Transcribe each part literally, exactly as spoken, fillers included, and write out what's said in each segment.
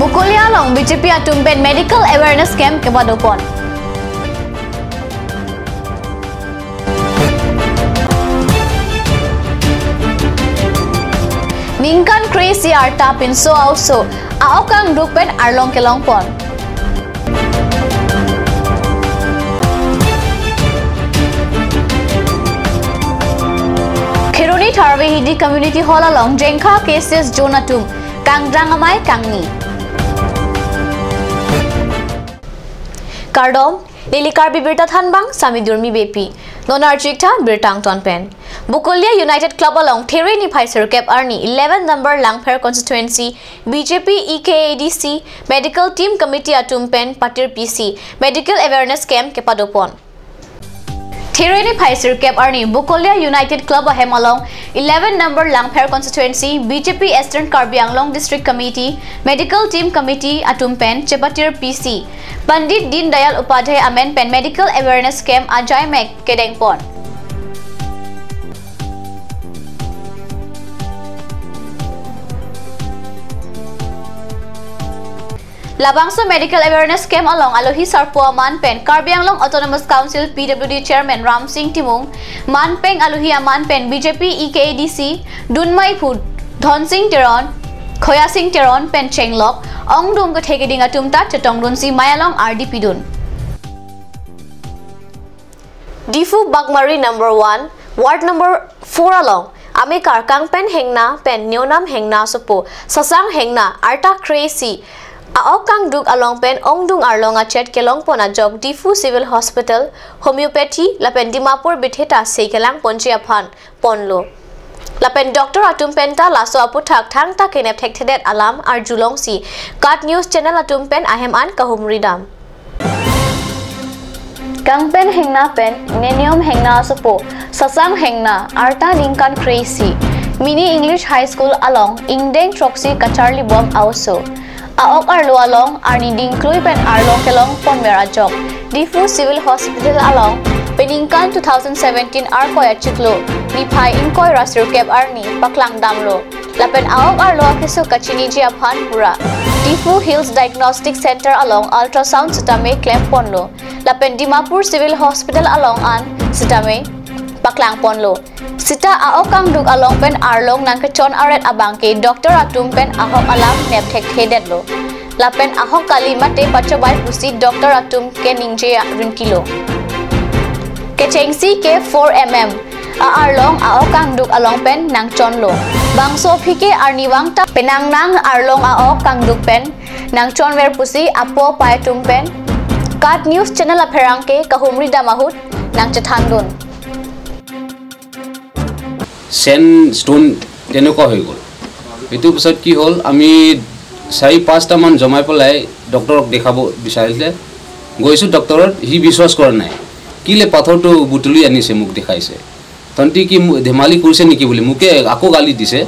Bokolia along B J P atum pen medical awareness camp kepadopon. Ningkan kre-isi arta pinso a-oso a-ok angduk pen arlong kelongpon. Kheroni Tharve Hidi Community Hall along Jengkha K C S Zone atum kangrang amei kangni. Kardom, neli Karbi Birta thanbang Sami Durmi Beypi. Non arju-ik tha birta angton pen. Bokolia United Club along There niphai sirkep arni eleven number Langpher constituency B J P E K A D C Medical Team Committee atum pen patir pisi medical awareness camp kepadopon. There niphai sirkep arni Bokolia United Club ahem along eleven number Langpher constituency B J P Eastern Karbi Anglong District Committee Medical Team Committee atum pen chepatir pisi Pandit Deen Dayal Upadhyay amen pen medical awareness camp ajai mek kedengpon. Labangso medical awareness camp along alohi sarpo aman pen Karbi Anglong Autonomous Council P W D Chairman Ramsing Timung, manpeng alohi aman pen B J P E K A D C dunmai phu Dhonsing Teron, Khoyasing Teron pen chenglok ongdung kethe keding atum ta chetongdunsi mei along ardi pidun. Diphu Bagmari number one, ward number four along amekar Kangpen Hengna pen Neonam Hengna asopo Sasang Hengna arta kre-isi a-ok angduk along pen ongdung arlong achet kelongpon ajok Diphu Civil Hospital, Homeopathy lapen Dimapur bithe ta sei kelangponji aphan ponlo. Lapen doctor atum pen ta laso aputhak thangta kenep thekthedet alam arjulongsi KAT News Channel atum pen ahem an kahumri dam. Kangpen Hengna pen Neonam Hengna asopo Sasang Hengna arta ningkan kre-isi, Mini English High School along ingdeng throksi kacharlibom a-oso a-ok arlo along arni dingklui pen arlong kelongpon mer ajok Diphu Civil Hospital along peningkan two thousand seventeen Arkoi achiklo niphai ingkoi ra sirkep arni paklangdamlo. Lapen a-ok arlo akeso kachiniji aphan pura Diphu Hills Diagnostic Center along ultrasound sitame klemponlo. Lapen Dimapur Civil Hospital along an sitame paklangponlo. Sita a-ok angduk along pen arlong nangkechon aret abangke doctor atum pen ahok alam nep thekthedetlo. Lapen ahok kali mate pachobai pusi doctor atum keningje ringkilo. Kechengsi ke four M M a-arlong a-ok angduk along pen nangchonlo. Bangso aphi ke arnivang ta penang nang arlong a-ok angduk pen nangchonver pusi apo apai atum pen KAT News Channel apherangke kahumri dam ahut nangchethandun. Sandstone তেনেকুৱা হৈ গ'ল। এইটো পিছত কি হ'ল, আমি চাৰি পাঁচটামান জমাই পেলাই ডক্টৰক দেখাব বিচাৰিলে গৈছোঁ ডক্টৰত, সি বিশ্বাস কৰা নাই। কিলে পাথৰটো বুটলি আনিছে, মোক দেখাইছে। তহঁতি কি মো-, ধেমালি কৰিছে নেকি বুলি মোকে আকৌ গালি দিছে।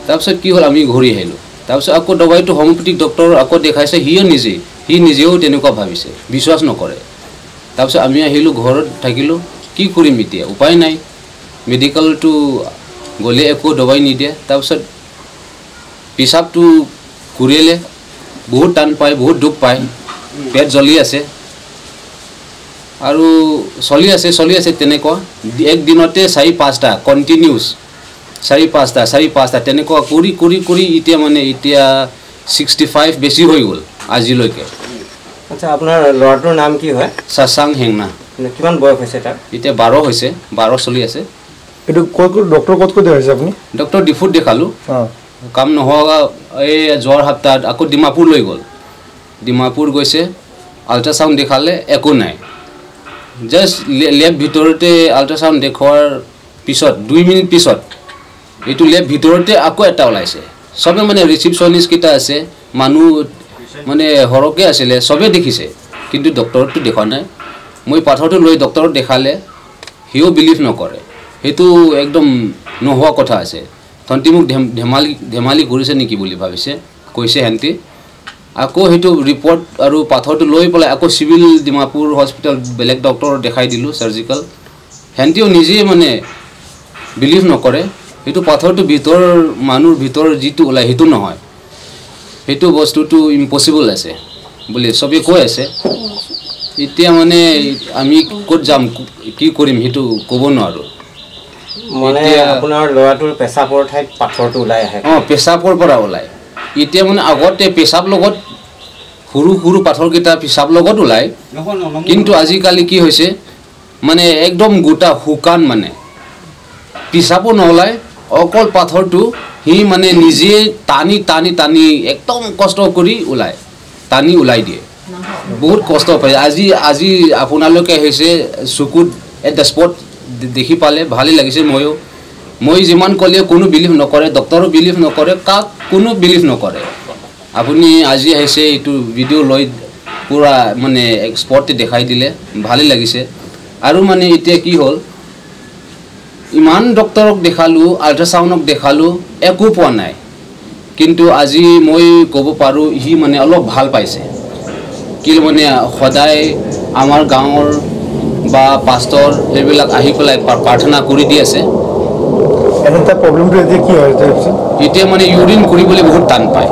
তাৰপিছত কি হ'ল, আমি ঘূৰি আহিলোঁ। তাৰপিছত আকৌ দবাইটো হোমিঅ'পেথিক ডক্টৰ আকৌ দেখাইছে, সিও নিজে, সি নিজেও তেনেকুৱা ভাবিছে, বিশ্বাস নকৰে। তাৰপিছত আমি আহিলোঁ, ঘৰত থাকিলোঁ। কি কৰিম এতিয়া, উপায় নাই। মেডিকেলটো গ'লে একো দবাই নিদিয়ে। তাৰপিছত পেচাবটো কৰিলে বহুত টান পায়, বহুত দুখ পায়, পেট জ্বলি আছে। আৰু চলি আছে, চলি আছে তেনেকুৱা। এক দিনতে চাৰি পাঁচটা কণ্টিনিউছ, চাৰি পাঁচটা, চাৰি পাঁচটা তেনেকুৱা কৰি কৰি কৰি এতিয়া মানে এতিয়া ছিক্সটি ফাইভ বেছি হৈ গ'ল আজিলৈকে। আচ্ছা, আপোনাৰ ল'ৰাটোৰ নাম কি হয়? চাচাং হেংনা। মানে কিমান বয়স হৈছে তাৰ? এতিয়া বাৰ হৈছে, বাৰ চলি আছে। এইটো ক'ত ক'ত, ডক্টৰ ক'ত ক'ত দেখাইছে আপুনি? ডক্টৰ ডিফুত দেখালোঁ। অ। কাম নোহোৱা, এই যোৱাৰ সপ্তাহত আকৌ ডিমাপুৰ লৈ গ'ল। ডিমাপুৰ গৈছে, আল্ট্ৰাচাউণ্ড দেখালে, একো নাই। জাষ্ট লে-, লেব ভিতৰতে আল্ট্ৰাচাউণ্ড দেখুৱাৰ পিছত, দুই মিনিট পিছত, এইটো লেব ভিতৰতে আকৌ এটা ওলাইছে। চবে মানে ৰিচিপশ্যনিষ্টকেইটা আছে, মানুহ মানে সৰহকৈ আছিলে, চবে দেখিছে, কিন্তু ডক্টৰকতো দেখুৱা নাই। মই পাথৰটো লৈ ডক্টৰক দেখালে, সিও বিলিভ নকৰে। সেইটো একদম নোহোৱা কথা আছে। তহঁতি মোক ধেম-, ধেমালি, ধেমালি কৰিছে নেকি বুলি ভাবিছে, কৈছে সিহঁতি। আকৌ সেইটো ৰিপৰ্ট আৰু পাথৰটো লৈ পেলাই আকৌ চিভিল ডিমাপুৰ হস্পিটেল বেলেগ ডক্টৰ দেখাই দিলোঁ, চাৰ্জিকেল। সিহঁতিও নিজে মানে বিলিভ নকৰে। সেইটো পাথৰটো ভিতৰৰ, মানুহৰ ভিতৰৰ যিটো ওলায়, সেইটো নহয়। সেইটো বস্তুটো ইম্পচিবল আছে বুলি চবে কৈ আছে। এতিয়া মানে আমি ক'ত যাম, কি কৰিম, সেইটো ক'ব নোৱাৰোঁ। মানে এতিয়া আপোনাৰ ল'ৰাটোৰ পেচাবৰ ঠাইত পাথৰটো ওলাই আহে। অ, পেচাবৰ পৰা ওলায়। এতিয়া মানে আগতে পেচাব লগত সৰু সৰু পাথৰকেইটা পেচাব লগত ওলায়, কিন্তু আজিকালি কি হৈছে, মানে একদম গোটা শুকান, মানে পেচাবো নোলায়, অকল পাথৰটো সি মানে নিজে টানি টানি টানি একদম কষ্ট কৰি ওলায়, টানি ওলাই দিয়ে। বহুত কষ্ট পায়। আজি, আজি আপোনালোকে আহিছে, চকুত এট দ্য স্পট দে-, দেখি পালে ভালেই লাগিছে। ময়ো, মই যিমান ক'লে কোনো বিলিভ নকৰে, ডক্টৰো বিলিভ নকৰে, কাক কোনো বিলিভ নকৰে। আপুনি আজি আহিছে, এইটো ভিডিঅ' লৈ পুৰা মানে এক্সপাৰ্টে দেখাই দিলে, ভালেই লাগিছে। আৰু মানে এতিয়া কি হ'ল, ইমান ডক্টৰক দেখালোঁ, আল্ট্ৰাচাউণ্ডক দেখালোঁ, একো পোৱা নাই। কিন্তু আজি মই ক'ব পাৰোঁ, সি মানে অলপ ভাল পাইছে। কি মানে সদায় আমাৰ গাঁৱৰ বা পাষ্টৰ সেইবিলাক আহি পেলাই প্ৰা-, প্ৰাৰ্থনা কৰি দি আছে। এনে তাৰ প্ৰব্লেমটো এতিয়া কি হয় এতিয়া? এতিয়া মানে ইউৰিন কৰিবলৈ বহুত টান পায়।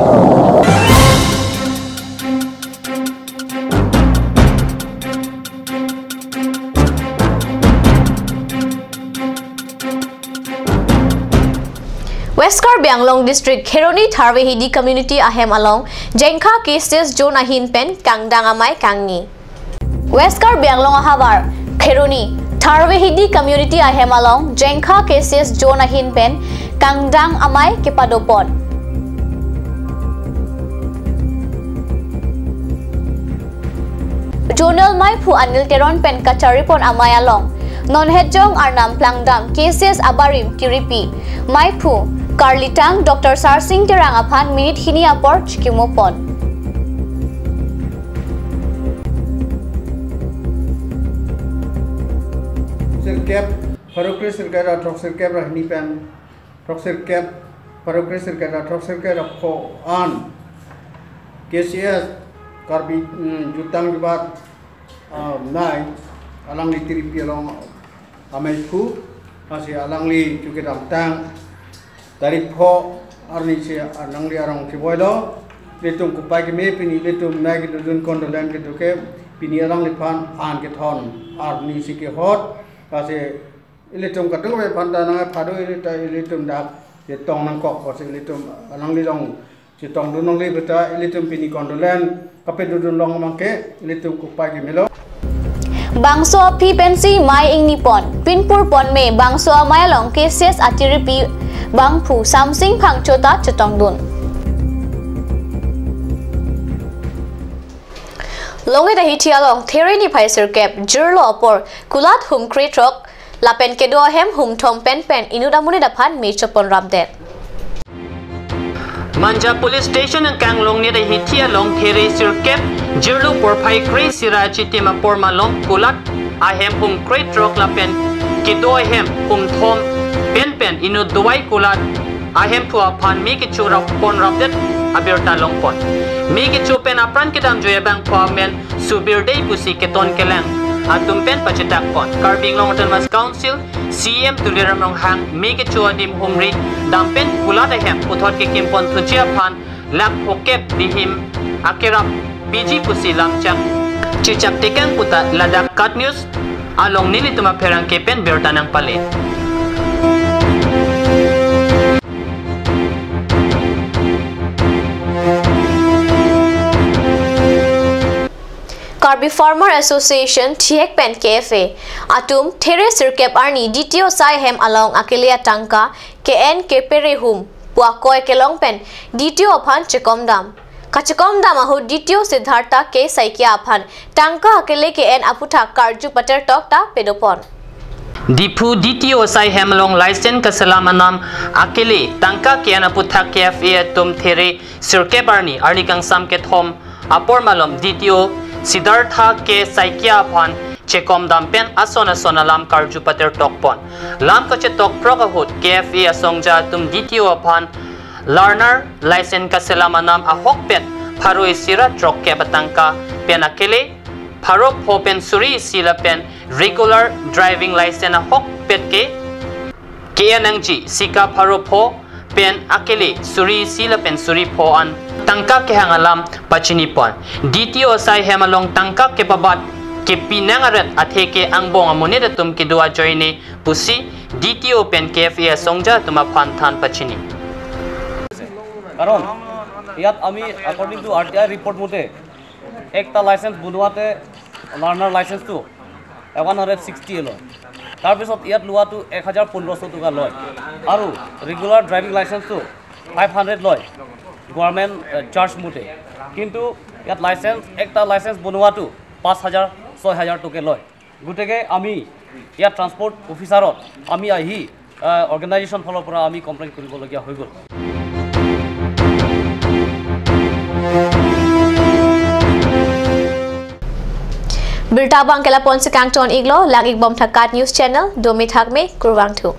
West Karbi Anglong District, Kheroni Tharve Hidi Community ahem along Jengkha K C S Zone ahin pen kangdang amei kangni. West Karbi Anglong ahavar Kheroni Tharve Hidi Community ahem along Jengkha K C S Zone ahin pen kangdang amei kepadopon. Zonal meiphu Anil Teron pen kacharipon amei along non hetjong arnam plangdam K C S abarim kiripi meiphu karlitang Doctor Sarsing Terang aphan minute hini apor chikimopon. Sirkep, pharo kre sirkep ra throk sirkep ra hini pen throk sirkep, pharo kre sirkep ra throk sirkep ra pho an K C S Karbi, mm, jutang jubat, ah, nai alangli tiripi along ameiphu, lasi alangli chuke damtang tarik pho arni si alangli arong chiboilo. Ilitum kopai keme, pini ilitum nai kedodun condolence kedo ke, pini alangliphan an kethon arni si kehot, lasi ilitum kadokave aphan ta nangkephado, ili ta ilitum dak chetong nangkok, lasi ilitum alangli along chetongdun longle beta, ilitum pini condolence kapedodun long abangke ilitum kopai kemelo. Bangso aphi pensi mei ingnipon, pinpurpon me bangso amei along K C S atiripi bangphu Samsing Phangcho ta chetongdun. Longit ahithi along There niphai sirkep jirlo apor kulat hum krethrok lapen kedo ahem hum thom pen pen inut amonit aphan mei chopon rapdet. Manja Police Station angkang Longit ahithi along There sirkep jirlo porphai kre isi ra chitim apor malom kulat ahem hum krethrok lapen kedo ahem hum thom pen pen inut dovai kulat ahemphu aphan mei kecho rapon rapdet abirta longpon. Mei kecho pen apran kedamjoi abangphu amen Subir Dey pusi keton kelang atum pen pachitakpon. Karbi Anglong Autonomous Council C E M Tuliram Ronghang mei kecho adim humri dam pen kulat ahem puthot kekimpon thuji aphan lakh phokep bihim akerap piji pusi lamchak chichak tekang puta ladak KAT News along nelitum apherangke pen birta nangpale. Karbi Farmer Association, thihek pen K F A atum There sirkep arni D T O asai ahem along akele atangka ke-en kepere hum pu akoi kelong pen D T O aphan chekomdam. Kachekomdam ahut D T O Siddhartha K Saikia aphan tangka akele ke-en aputhak karju patertok ta pedopon. Diphu D T O asai ahem along license kaselam anam akele tangka ke-en aputhak K F A atum There sirkep arni, arni kangsam kethom apor malom D T O Siddhartha K Saikia aphan chekomdam pen ason ason alam karju patertokpon. Lam kachetokprok ahut K F A asongja atum D T O aphan learner license kaselam anam ahokpet pharo isi ra throkkep atangka pen akele pharo pho pen suri isi lapen regular driving license ahokpet ke ke-en nangji sika pharo pho pen akele suri isi lapen suri pho an tangka kehang alam pachini pon. D T O asai hem along tangka kepabat kepinang aret atheke angbong amonit atum kedo ajoine pusi D T O pen K F A asongja atum aphan than pachini. কাৰণ ইয়াত আমি according to R T I report মতে একটা লাইচেন্স বনোৱাতে লাৰ্ণাৰ লাইচেন্সটো one hundred sixty লয়। তাৰপিছত ইয়াত লোৱাটো এক হাজাৰ পোন্ধৰশ টকা লয় আৰু ৰেগুলাৰ ড্ৰাইভিং লাইচেন্সটো ফাইভ হাণ্ড্ৰেড লয় গভৰ্ণমেণ্ট চাৰ্জ মতে। কিন্তু ইয়াত লাইচেন্স একটা লাইচেন্স বনোৱাটো পাঁচ হাজাৰ ছয় হাজাৰ টকা লয়। গতিকে আমি ইয়াত ট্ৰান্সপৰ্ট অফিচাৰত আমি আহি অৰ্গেনাইজেশ্যন ফালৰ পৰা আমি কমপ্লেইন কৰিবলগীয়া হৈ গ'ল। Birta abang ke lapu-an si kangton-iklo, lang-ik bom tha KAT News Channel, domi thakme, kurvangthu.